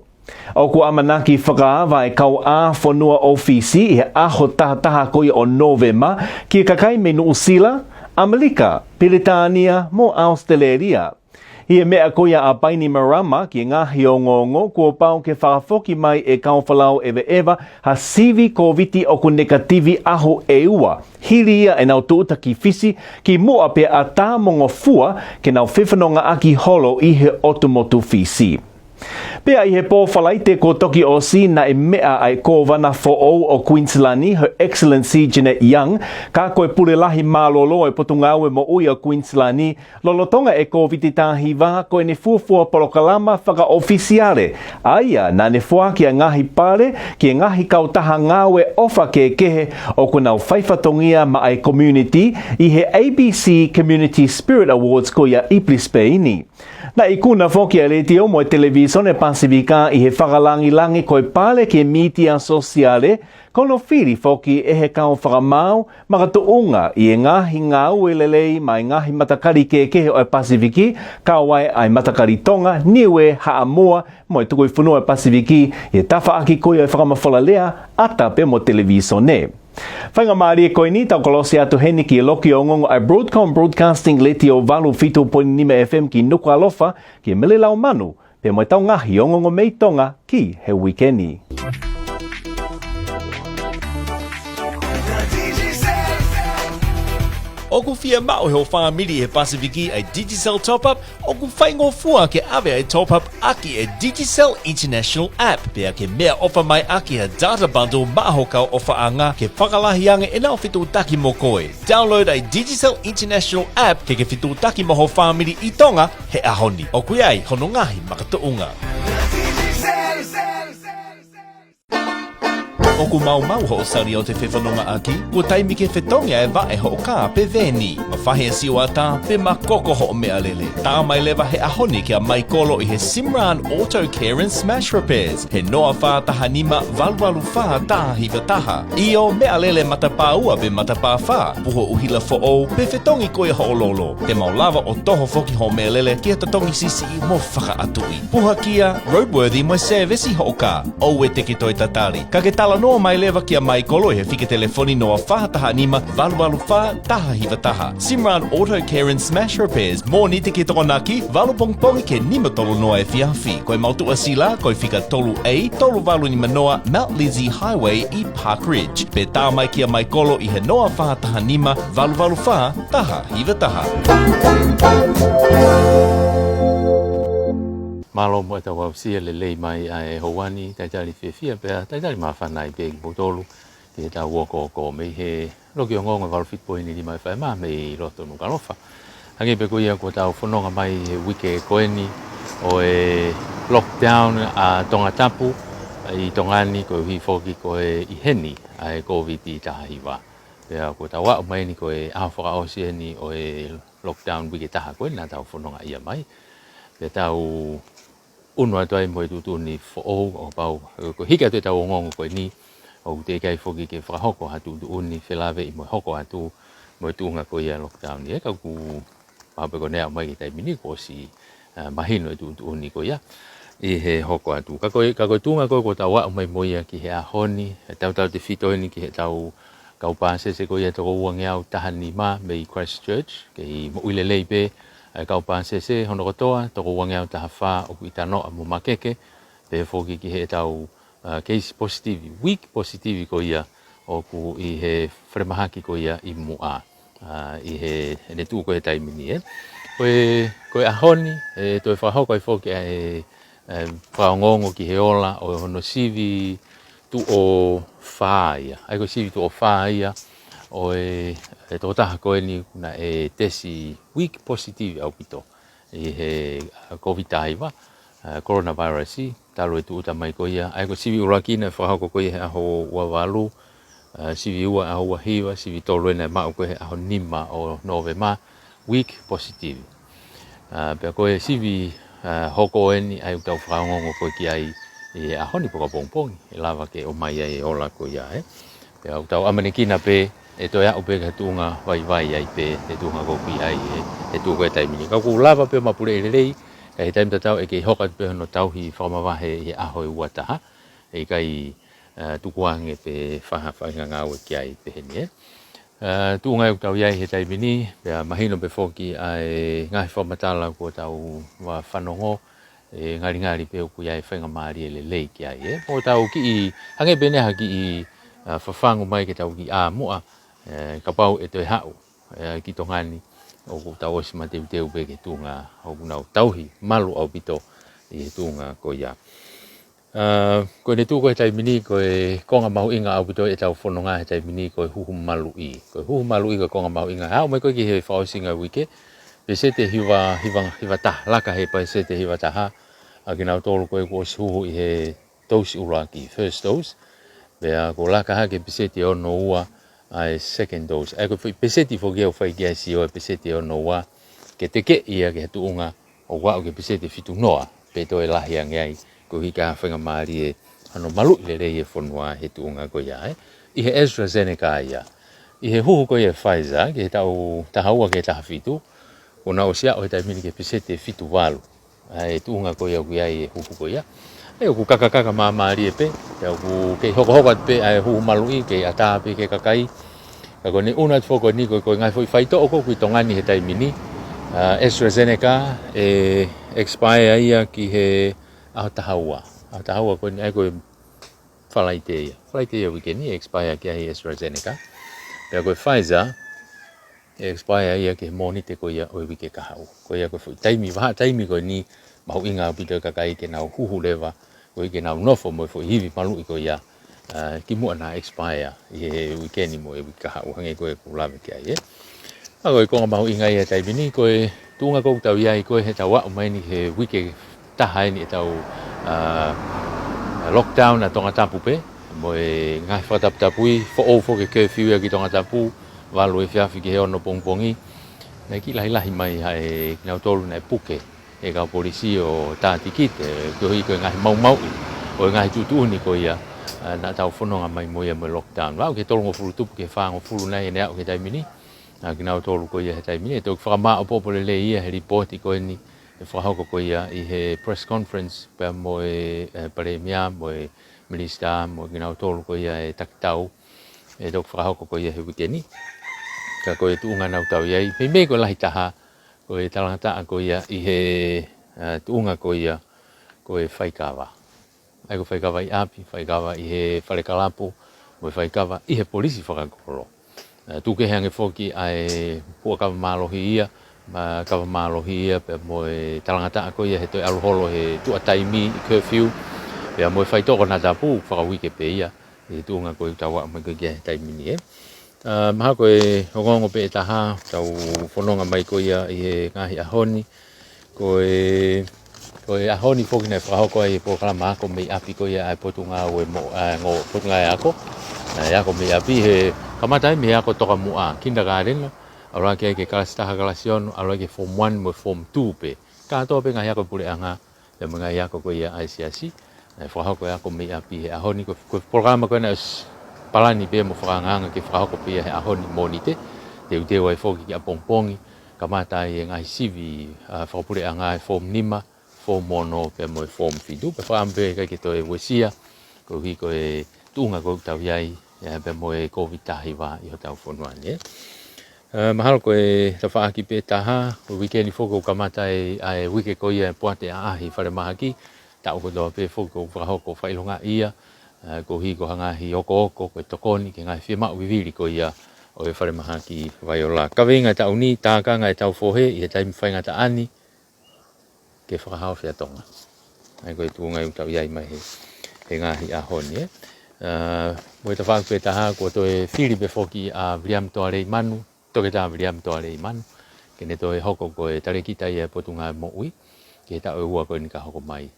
ʻOku ʻamanaki fakaava e kauʻāfonua ʻo Fisi ʻi he ʻaho taha taha ko ia ʻo Nōvema ki he kakai mei Nuʻusila, ʻAmelika, Pilitānia mo ʻAositelēlia. ʻI he meʻa ko ia ʻa Bainimarama ki he ngaahi ongoongo, kuo pau ke fakafoki mai ʻe he kau fakalaveʻeva ha sivi Kōviti ʻoku nekativi ʻaho ʻe ua, hili ia ʻenau tūʻuta ki Fisi, kimuʻa pea ʻatā mo ngofua ke nau fefonongaʻaki holo ʻi he ʻotu motu Fisi. Pea ʻi he pō Falaite kuo toki ʻosi, naʻe meʻa ʻa e Kōvana foʻou ʻo Kuinisilani, Her Excellency Jeanette Young, ka ko e Pule Lahi Mālōlō ʻo e Potungāue Moʻui ʻo Kuinisilani, lolotonga e Kōviti taha hiva, ko ʻene fuofua polokalama fakaʻofisiale ʻa ia naʻa ne foaki ʻa e ngaahi pale ki he ngaahi kautaha ngāue ʻofa kehekehe ʻoku nau fai fatongia maʻa e community ʻi he A B C Community Spirit Awards ko ia ʻi Pilisepeini. Naʻe ikuna foki ʻa e Letiō mo e Televīsone Pasifika ʻi he fakalāngilangi ko e pale ki he mītia sōsiale, ko hono fili foki ʻe he kau fakamaau makatuʻunga ʻi he ngaahi ngāue lelei maʻa e ngaahi matakali kehekehe ʻo e Pasifiki, kau ai ʻa e matakali Tonga, Niue, Haʻamoa, mo e Tukui Fonua ʻo e Pasifiki, ʻi he tafaʻaki ko ia ʻo e fakamafola lea, ʻata pē mo e televīsone. Faingamālie ko eni, tau kolosi atu heni ki he loki ongoongo ʻa e Broadcom Broadcasting Letiō valu fitu poini nima F M ki Nukuʻalofa, ki he Mele Laumanu, pea mo ʻetau ngaahi ongoongo mei Tonga ki he uike ni. ʻOku fiemaʻu ʻe hoʻo fāmili ʻi he Pasifiki ʻa e Digicel Top Up? ʻOku faingofua ke ʻave ʻa e top up ʻaki e Digicel International App. Pea ke meʻaʻofa mai ʻaki ha data bundle maʻa ho kau ʻofaʻanga ke fakalahi ange ʻenau fetuʻutaki mo koe. Download ʻa e Digicel International App ke ke fetuʻutaki mo ho fāmili ʻi Tonga he ʻaho ni. ʻOku ʻi ai hono ngaahi makatuʻunga. ʻOku maumau hoʻo saliote fefonongaʻaki? Kuo taimi ke fetongi ʻa e vaʻe hoʻo kā pe veni? Mafahi e sioʻata pe makoko hoʻo meʻalele? Tā mai leva he ʻaho ni kia Maikolo ʻi he Simran Auto Care and Smash Repairs, he noa fā taha nima valu valu fā taha hiva taha. ʻIo, meʻalele matapā ua pe matapā fā, puha ʻuhila foʻou, pe fetongi ko ia hoʻo lolo, te mau lava ʻo toho foki hoʻo meʻalele ki ha totongi siʻisiʻi mo fakaʻatuʻi. Puha kia, roadworthy mo e sēvesi hoʻo kā. ʻOua te ke toe tatali, ka ke talanoa mai leva kia Maikolo ʻi he fika telefoni noa fā taha nima valu valu fā taha hiva taha. Simran Auto Care and Smash Repairs, Mōnite ki he Tokonaki, valu pongipongi ki he nima tolu noa efiafi. Ko e mau tuʻasila ko e fika tolu A tolu valu nima noa Mount Lizzie Highway ʻi Park Ridge. Pe tā mai kia Maikolo ʻi he noa fā taha nima valu valu fā taha hiva taha. Mālō mo ʻetau aʻusia lelei mai ʻa e houa ni, talitali fiefia pea talitali māfana ai pē kimoutolu ki heʻetau okooko mei he loki ongoongo valu fitu poini nima F M mei loto Nukuʻalofa. Hangē pē ko ia kuo tau fononga mai he uike ko eni ʻo e lockdown ʻa Tongatapu ʻi Tonga ni, koeʻuhi foki ko e ʻi heni ʻa e Kōviti taha hiva. Pea kuo tau aʻu mai eni ko e ʻaho fakaʻosi eni ʻo e lockdown uike taha ko ē naʻa tau fononga ia mai. Pea tau ʻunu atu ai mo e tuʻutuʻuni foʻou ʻo pau, ē, ko e hiki atu ʻetau ongoongo ko eni, ʻoku teʻeki foki ke fakahoko ha tuʻutuʻuni felāveʻi mo e hoko atu mo e tuʻunga ko ia lockdown. Ē, ka ʻoku pau pē ko ʻene aʻu mai ki he taimi ni kuo ʻosi, ē, mahino e tuʻutuʻuni ko ia ʻi he hoko atu. Ka ko e, ka ko e tuʻunga ko ē kuo tau aʻu mai mo ia ki he ʻaho ni, ʻe tautautefito eni ki heʻetau kau pāsese ko ia toko uangeau taha nima mei Christchurch, kei moʻui lelei pē ʻa e kau pāsese hono kotoa, toko uangeau taha fā ʻoku ʻi Tanoa mo Makeke, pehē foki ki heʻetau, ā, case positive, week positive ko ia ʻoku ʻi he falemahaki ko ia ʻi muʻa, ā, ʻi he, heʻene tuʻu ko ē he taimi ni, ē. Ko e, ko e ʻaho ni, ʻe toe fakahoko ai foki ʻa e, ē, fakaongoongo ki he ola ʻo hono sivi tuʻo fā ia. ʻA ia ko e sivi tuʻo fā ia ʻo e, e tokotaha ko eni naʻe tesi week positive ʻaupito ʻi he, ā, Kōviti taha hiva, ā, coronavirus, talu e tūʻuta mai ko ia. ʻA ia ko e sivi ʻuluaki naʻe fakahoko ko ia he ʻaho ua valu, ā, sivi ua ʻaho ua hiva, sivi tolu ena naʻe maʻu ko ia he ʻaho nima ʻo Nōvema, week positive. Ā, pea ko e sivi, ā, hoko eni ʻa ia ʻoku tau fakaongoongo ko ē ki ai ʻi he ʻaho ni pe ko e pongipongi, ʻe lava ke ʻomai ai e ola ko ia, ē. Pea ʻoku tau ʻamanekina pē ʻe toe aʻu pē ki ha tuʻunga vaivai ai pē, he tuʻunga ko ē ʻoku ʻi ai ē, he tuʻu ko ē he taimi ni. Ka ʻoku lava pē ʻo mapuleʻi lelei, ka ʻi he taimi tatau ʻe kei hoko atu pē hono tauhi fakamavahe ʻi he ʻaho ʻe ua taha, ʻe ʻikai, ā, tukuange pe fai ha faʻahinga ngāue ki ai pehē ni, ē. Ā, tuʻunga ʻoku tau ʻi ai he taimi ni, pea mahino pē foki ʻa e ngaahi fakamatala kuo tau fanongo, ʻe ngalingali pē ʻoku ʻi ai e faingamālie lelei ki ai, ē. Mo tau kiʻi, hangē pē ʻe ʻi ai ha kiʻi, ā, fafangu mai ke tau kiʻi ʻā muʻa, ē, kapau ʻe toe haʻu, ē, ki Tonga ni, ʻoku tau ʻosi mateuteu pē ki he tuʻunga ʻoku nau tauhi malu ʻaupito ʻi he tuʻunga ko ia. Ā, ko ʻene tuʻu ko ē he taimi ni, ko e konga mahuʻinga ʻaupito ʻetau fononga he taimi ni, ko e huhu maluʻi. Ko e huhu maluʻi ko e konga mahuʻinga. Aʻu mai ko ē ki he fakaʻosinga uike, peseti ʻe hiva, hiva, hiva taha, laka he peseti ʻe hiva taha ʻa kinautolu ko ē kuo ʻosi huhu ʻi he tousi ʻuluaki, first dose. Pea kuo laka hake peseti ʻe ono ua ʻa e second dose. ʻA ia ko e foʻi peseti foki ʻoku fai ki ai e sio, e peseti ʻe ono ua, ke tekeʻi ia ki he tuʻunga ʻoku aʻu ki he peseti ʻe fitu noa, pe toe lahi ange ai, koeʻuhi ka faingamālie hono maluʻi lelei e fonua he tuʻunga ko ia, ē. ʻI he AstraZeneca ia, ʻi he huhu ko ia e Pfizer, ki he taʻu taha ua ki he taha fitu, kuo nau ʻosi aʻu he taimi ni ki he peseti ʻe fitu valu ʻa e tuʻunga ko ia ʻoku ʻi ai e huhu ko ia. ʻA ia ʻoku kakakaka māmālie pē, pea ʻoku kei hokohoko atu pē ʻa e huhu maluʻi, kei ʻatā pē ki he kakai. Ka ko ʻene ʻunu atu foki ko eni ko e, ko e ngaahi foʻi faitoʻo ko ē ʻoku ʻi Tonga ni he taimi ni, ā, AstraZeneca, ʻe expire ia ki he ʻaho taha ua. ʻAho taha ua ko eni, ʻa ia ko e Falaite ia. Falaite ia uike ni, ʻe expire ki ai e AstraZeneca. Pea ko e Pfizer, ʻe expire ia ki he Mōnite ko ia ʻo e uike kahaʻu. Ko ia ko e foʻi taimi, vahaʻa taimi ko eni mahuʻinga ʻaupito e kakai ke nau huhu leva, koeʻuhi ke nau nofo mo e foʻi ivi maluʻi ko ia, ā, kimuʻa naʻa expire ʻi he uike ni mo e uike kahaʻu, hangē ko ē ʻoku lave ki ai, ē. ʻA ia ko e konga mahuʻinga ia he taimi ni, ko e tuʻunga ʻoku tau ʻi ai ko ē heʻetau aʻu mai eni he uike taha eni ʻetau, ā, lockdown ʻa Tongatapu pē, mo e ngaahi fakataputapui, foʻou foki e curfew ia ki Tongatapu, valu efiafi ki he ono pongipongi. Naʻe kiʻi lahilahi mai ʻa e kinautolu naʻe puke ʻe he kau polisi ʻo tā tikite, koeʻuhi ko e ngaahi maumauʻi ʻo e ngaahi tuʻutuʻuni ko ia, ā, naʻa tau fononga mai mo ia mo e lockdown. Aʻu ki he tolungofulu tupu ki he fāngofulu nai ʻene aʻu ki he taimi ni, ā, kinautolu ko ia he taimi ni. ʻE toki fakamāʻopoʻopo lelei ia he lipooti ko eni ʻe fakahoko ko ia ʻi he press conference pea mo e, ē, Palēmia mo e Minisitā mo kinautolu ko ia ʻe takitau. ʻE toki fakahoko ko ia he uike ni. Ka ko e tuʻunga naʻa tau ʻi ai, meimei ko e lahi taha, ko e talangataʻa ko ia ʻi he, ā, tuʻunga ko ia, ko e faikava. ʻA ia ko e faikava ʻi ʻapi, faikava ʻi he fale kalapu, mo e faikava ʻi he polisi fakakolo. Ā, tuku kehe ange foki ʻa e puʻakava mālohi ia, ma kava mālohi ia, pea mo e talangataʻa ko ia he toe ʻalu holo he tuʻa taimi ʻi curfew, pea mo e faitoʻo ko Tongatapu, fakauike pē ia, ʻi he tuʻunga ko ē ʻoku tau aʻu mai ko ē ki ai he taimi ni, ē. Ā, mahalo ko e ongoongo pē ʻe taha, tau fononga mai ko ia ʻi he ngaahi ʻaho ni, ko e, ko e ʻaho ni foki naʻe fakahoko ai e polokalama ako mei ʻapi ko ia ʻa e Potungāue mo, ā, ngo, Potungāue Ako. Ā, e ako mei ʻapi he kamata ai mei he ako tokamuʻa, kindergarten, ʻAlu hake ai ki he kalasi taha, kalasi ono, ʻalu hake ki he form one mo e form two pē. Kātoa pē ngaahi ako puleʻanga, pea mo e ngaahi ako ko ia ʻa e siasi. Naʻe fakahoko e ako mei ʻapi he ʻaho ni, ko, ko e polokalama ko ē naʻe ʻosi palani pē mo fakaangaanga ke fakahoko pē ia he ʻaho ni Mōnite. Teuteu ai foki ki ʻapongipongi, kamata ai e ngaahi sivi, ʻa, fakapuleʻanga e form nima, form ono pea mo e form fitu. Pea fakaʻamu pē ʻikai ke toe uesia, koeʻuhi ko e tuʻunga ʻoku tau ʻi ai, ʻa, pea mo e Covid taha hiva ʻi hotau fonua ni, ē. ʻE, mahalo ko e tafaʻaki pē taha, ko e uike ni foki ʻoku kamata ai ʻa e uike ko ia e poate ʻaʻahi falemahaki, taʻu kotoa pē foki ʻoku fakahoko fakaʻilongaʻi ia, ʻe, koeʻuhi ko ha ngaahi okooko, ko e tokoni ki he ngaahi fiemaʻu vivili ko ia ʻo e falemahaki Vaiola. Kaveinga e taʻu ni, tākanga e taufohe ʻi he taimi faingataʻa ni, ke fakahaofi ʻa Tonga. ʻA ia ko e tuʻunga ʻoku tau ʻi ai mai he, he ngaahi ʻaho ni, ē. ʻE, mo e tafaʻaki pē taha, kuo toe fili pē foki ʻa Viliami Toa Leimanu, Toketā Viliami Toa Leimanu, ke ne toe hoko ko e talēkita ia e Potungāue Moʻui, ki he taʻu ʻe ua ko eni ka hoko mai.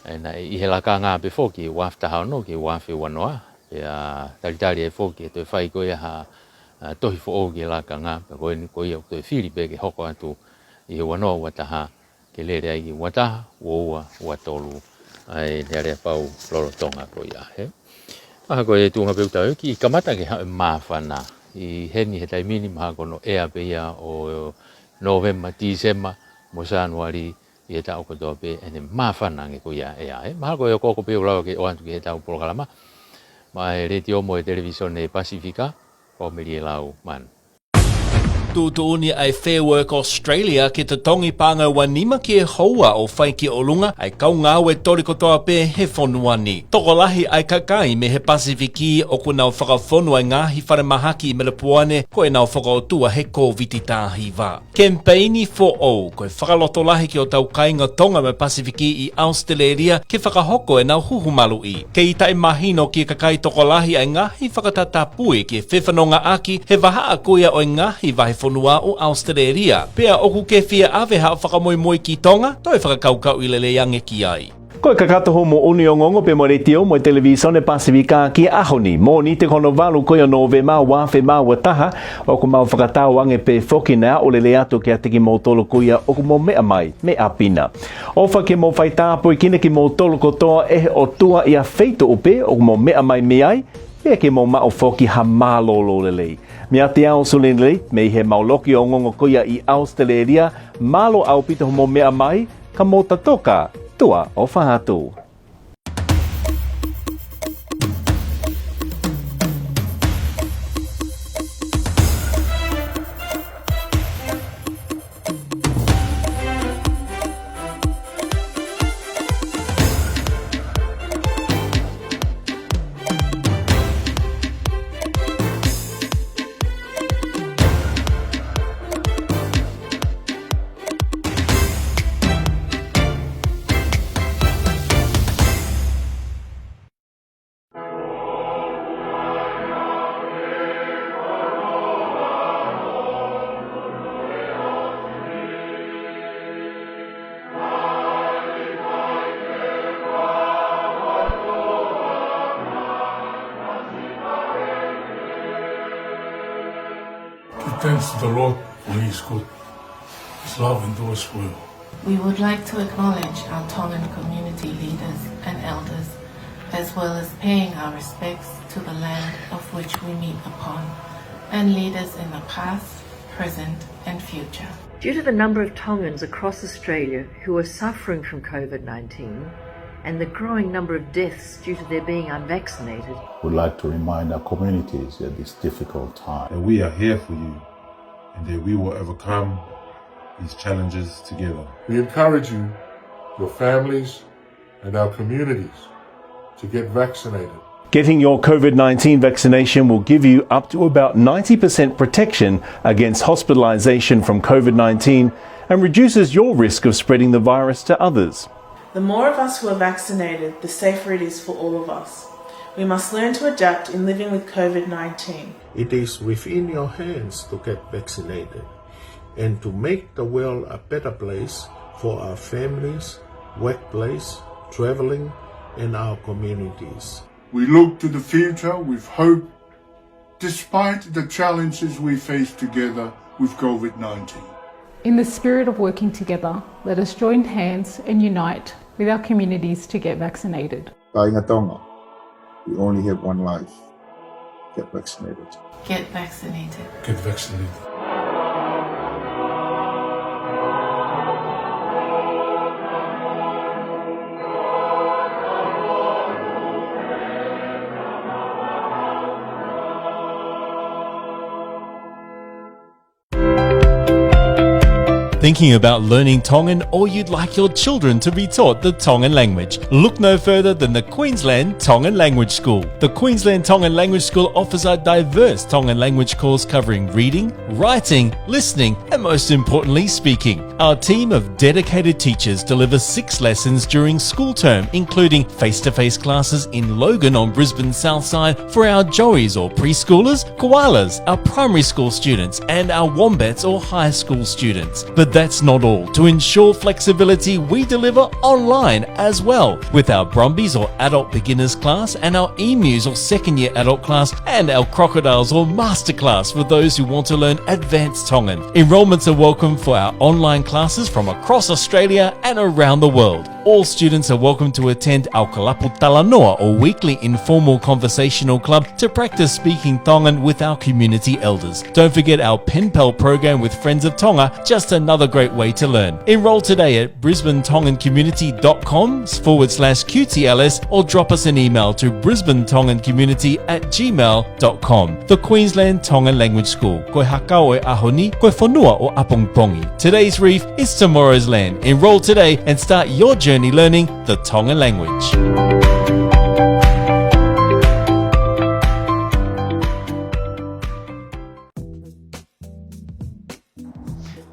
ʻE, naʻe ʻi he lakanga pē foki, ua afe taha ono ki he ua afe ua noa, pea talitali ai foki ke toe fai ko ia ha, ʻa, tohi foʻou ki he lakanga, pea ko eni ko ia ʻoku toe fili pē ke hoko atu ʻi he ua noa ua taha, ke lele ai ki he ua taha, ua ua, ua tolu, ʻa e aleapau lolotonga ko ia, ē. Mahalo ko e tuʻunga pē ʻoku tau ʻi ai, kiʻi kamata ke haʻu e māfana. ʻI heni he taimi ni mahalo ko hono ʻea pē ia ʻo Nōvema, Tīsema, mo Sānuali ʻi he taʻu kotoa pē, ʻene māfana ange ko ia ʻea, ē. Mahalo ko e okooko pē ʻoku lava ke ʻoatu ki heʻetau polokalama maʻa e Letiō mo e Televīsone Pasifika, ko Melie Lau Manu. Tuʻutuʻuni ʻa e Fair Work Australia ke totongi paʻanga ua nima ki he houa ʻo fai ki ʻolunga ʻa e kau ngāue toli kotoa pē he fonua ni. Tokolahi ʻa e kakai mei he Pasifiki ʻoku nau fakafonu ʻa e ngaahi falemahaki ʻi Melepoane ko ʻenau fakaʻotua he Kōviti taha hiva. Kemipeini foʻou, ko e fakalotolahi ki hotau kāinga Tonga mo e Pasifiki ʻi ʻAositelēlia ke fakahoko ʻenau huhu maluʻi. Kei taʻemahino ki he kakai tokolahi ʻa e ngaahi fakatatapui ki he fefanongoʻaki he vahaʻa ko ia ʻo e ngaahi vahefonua ʻo ʻAositelēlia. Pea ʻoku ke fie ʻave haʻo fakamoimoi ki Tonga? Toe fakakaukauʻi lelei ange ki ai. Ko e kakato hoʻomou ʻū ongoongo pea mo e Letiō mo e Televīsone Pasifika ki he ʻaho ni, Mōnite ko hono valu ko ia ʻo Nōvema ua afe mā ua taha, ʻoku mau fakatau ange pē foki naʻe aʻu lelei atu kiate kimoutolu ko ia ʻoku mou meʻa mai mei ʻapi na. ʻOfa ke mou faitāpuekina kimoutolu kotoa ʻe he ʻOtua ʻi ha feituʻu pē ʻoku mou meʻa mai mei ai, pea ke mou maʻu foki ha mālōlō lelei. Meiate au Sulenelei, mei he mau loki ongoongo ko ia ʻi ʻAositelēlia, mālō ʻaupito hoʻomou meʻa mai, ka mou tatoka, tuʻa ʻofa atu. Give thanks to the Lord, for he is good. His love endures forever. We would like to acknowledge our Tongan community leaders and elders, as well as paying our respects to the land of which we meet upon, and leaders in the past, present, and future. Due to the number of Tongans across Australia who are suffering from COVID nineteen and the growing number of deaths due to their being unvaccinated, we'd like to remind our communities at this difficult time that we are here for you and that we will overcome these challenges together. We encourage you, your families, and our communities to get vaccinated. Getting your COVID nineteen vaccination will give you up to about ninety percent protection against hospitalization from COVID nineteen and reduces your risk of spreading the virus to others. The more of us who are vaccinated, the safer it is for all of us. We must learn to adapt in living with COVID nineteen. It is within your hands to get vaccinated and to make the world a better place for our families, workplace, traveling, and our communities. We look to the future with hope. Despite the challenges we face together, with COVID nineteen. In the spirit of working together, let us join hands and unite with our communities to get vaccinated. Kāinga Tonga, we only have one life. Get vaccinated. Get vaccinated. Get vaccinated. Thinking about learning Tongan, or you'd like your children to be taught the Tongan language? Look no further than the Queensland Tongan Language School. The Queensland Tongan Language School offers a diverse Tongan language course covering reading, writing, listening, and most importantly, speaking. Our team of dedicated teachers delivers six lessons during school term, including face-to-face classes in Logan on Brisbane's south side for our Joeys or preschoolers, koalas, our primary school students, and our wombats or high school students. But that's not all. To ensure flexibility, we deliver online as well, with our Brumbies or adult beginners class and our Emus or second year adult class and our Crocodiles or masterclass for those who want to learn advanced Tongan. Enrolments are welcome for our online classes from across Australia and around the world. All students are welcome to attend our Kalapu Talanoa or weekly informal conversational club to practice speaking Tongan with our community elders. Don't forget our pen pal program with Friends of Tonga, just another great way to learn. Enroll today at brisbane tongan community dot com forward slash Q T L S or drop us an email to brisbane tongan community at gmail dot com. The Queensland Tongan Language School. Ko e hakau ʻo e ʻaho ni, ko e fonua ʻo ʻapongipongi. Today's reef is tomorrow's land. Enroll today and start your journey learning the Tongan language.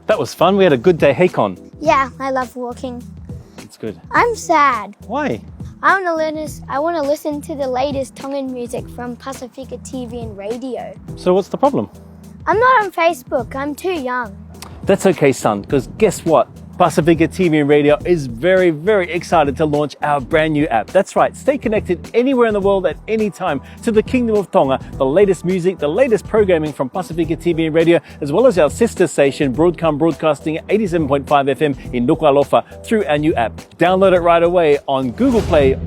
That was fun. We had a good day. Hey, Con. Yeah, I love walking. It's good. I'm sad. Why? I wanna learn this, I wanna listen to the latest Tongan music from Pasifika T V and radio. So what's the problem? I'm not on Facebook. I'm too young. That's okay, son, 'cause guess what? Pasifika T V and Radio is very, very excited to launch our brand new app. That's right. Stay connected anywhere in the world at any time to the Kingdom of Tonga, the latest music, the latest programming from Pasifika T V and Radio, as well as our sister station, Broadcom Broadcasting, eighty-seven point five F M in Nukuʻalofa, through our new app. Download it right away on Google Play